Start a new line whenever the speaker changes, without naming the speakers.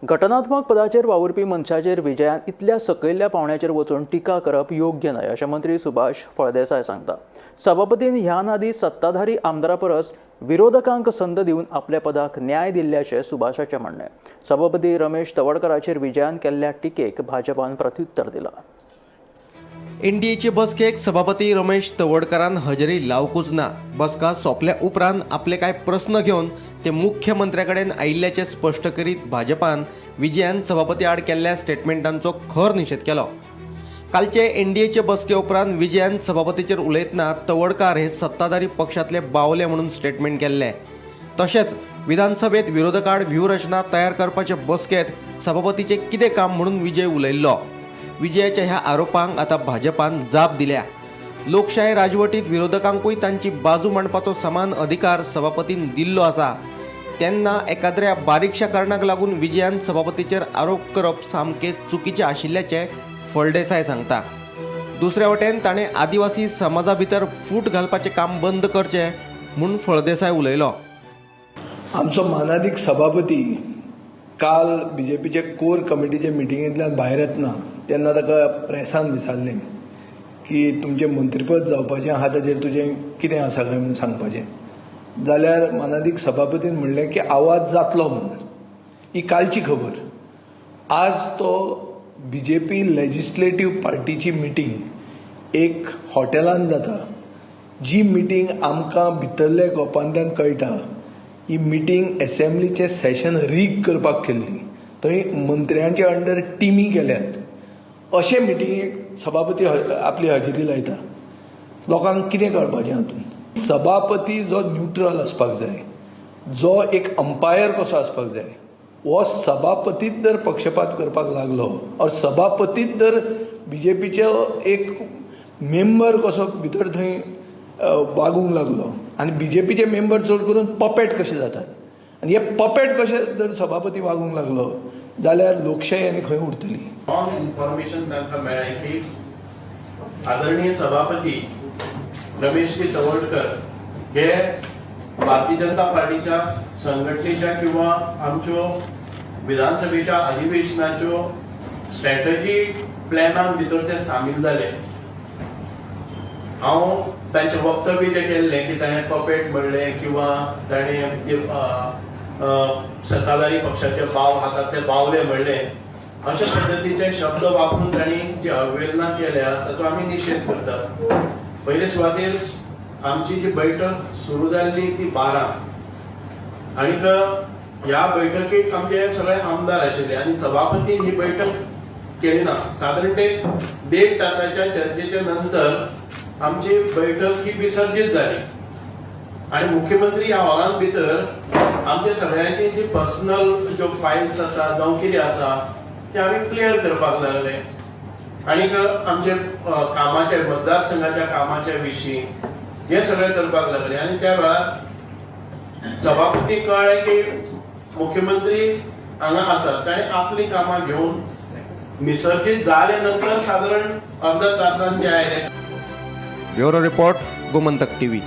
घटनात्मक पदाचेर वावुरपी मनशाचेर विजयान इतल्या सकयल्ल्या पावंड्याचेर वचून टिका करप योग्य न्हय, अशें मंत्री सुभाष फळदेसाय सांगता. सभापतीन ह्या आदीं सत्ताधारी आमदारा परस विरोधकांक संद दिवन आपल्या पदाक न्याय दिल्ल्याचें सुभाषाचें म्हणणें. सभापती रमेश तवडकराचेर विजयान केल्ल्या टिकेक भाजपान प्रत्युत्तर दिलां.
एनडीएचे बसकेक सभापती रमेश तवडकारान हजेरी लावकूच ना. बसका सोंपल्या उपरांत आपले कांय प्रस्न घेवन ते मुख्यमंत्र्या कडेन आयिल्ल्याचें स्पश्ट करीत भाजपान विजयान सभापती आड केल्ल्या स्टेटमेंटांचो खर निशेध केलो. कालचे एनडीएचे बसके उपरांत विजयान सभापतीचेर उलयतना तवडकार हे सत्ताधारी पक्षांतले बावले म्हणून स्टेटमेंट केल्ले. तशेंच विधानसभेत विरोधकाड व्यूहरचना तयार करपाचे बसकेत सभापतीचें कितें काम म्हणून विजय उलयल्लो. विजयाच्या ह्या आरोपांक आतां भाजपान जाप दिल्या. लोकशाय राजवटीत विरोधकांकूय तांची बाजू मांडपाचो समान अधिकार सभापतीन दिल्लो आसा, तेन्ना एकाद्र्या बारीकशा कारणाक लागून विजयान सभापतीचेर आरोप करप सामकें चुकीचें आशिल्ल्याचें फळदेसाय सांगता. दुसऱ्या वटेन ताणें आदिवासी समाजा भितर फूट घालपाचें काम बंद करचें म्हूण फळदेसाय उलयलो.
आमचो मानादीक सभापती काल बीजेपीचे कोर कमिटीचे मिटिंगेंतल्यान भायर येतना तेन्ना ताका प्रेसान विचारलें की तुमचें मंत्रीपद जावपाचें आहा, ताचेर तुजें कितें आसा काय म्हणून सांगपाचें. जाल्यार मानादीक सभापतीन म्हणलें की आवाज जातलो म्हणून. ही कालची खबर. आज तो बीजेपी लेजिस्लेटीव पार्टीची मिटींग एक हॉटेलान जाता, जी मिटींग आमकां भितरल्या गोपांतल्यान कळटा, ही मिटींग एसेंब्लीचें सेशन रीग करपाक केल्ली. थंय मंत्र्यांचे अंडर टिमी केल्यात. अशे मिटिंगेक सभापती आपली हजेरी लायता. लोकांक कितें कळपाचें हातूंत? सभापती जो न्युट्रल आसपाक जाय, जो एक अंपायर कसो आसपाक जाय, हो सभापतीच जर पक्षपात करपाक लागलो और सभापतीच जर बीजेपीचो एक मेंबर कसो भितर थंय वागूंक लागलो आनी बीजेपीचे मेंबर चड करून पपेट कशे जातात आनी हे पपेट कशे जर सभापती वागूंक लागलो जाल्यार लोकशाय आनी खंय उरतली?
रॉंग इन्फॉर्मेशन तांकां मेळ्ळें की आदरणीय सभापती रमेशजी तवडकर हे भारतीय जनता पार्टीच्या संघटनेच्या किंवा आमच्यो विधानसभेच्या अधिवेशनाच्यो स्ट्रॅटजी प्लॅनान भितर ते सामील जाले. हांव तांचें वक्तव्य जें केल्लें की ताणें पपेट म्हणलें किंवा ताणें जे सत्ताधारी पक्षाचे बाव हातांतले बावले म्हणलें, अशा पद्दतीचे शब्द वापरून तांणी जी अवहेलना केल्या ताचो आमी निशेध करतात. पयले सुवातेर आमची जी बैठक सुरू जाल्ली ती 12 आनीक ह्या बैठकीक आमचे सगळे आमदार आशिल्ले आनी सभापतीन ही बैठक केली ना. सादारण ते देड तासाच्या चर्चेच्या नंतर आमची बैठक ही विसर्जीत जाली आनी मुख्यमंत्री ह्या हॉलान भितर आमचे सगळ्यांची जी पर्सनल ज्यो फायल्स आसा जावं कितें आसा ते आमी क्लियर करपाक लागले आनीक आमचे कामाचे, मतदारसंघाच्या कामाच्या विशीं हे सगळें करपाक लागले. आनी त्या वेळार सभापती कळ्ळें की मुख्यमंत्री हांगा आसात, ताणें आपली कामां घेवन विसर्जीत जाले नंतर सादारण अर्धा तासान ते आयले.
Bureau report, Gomantak TV.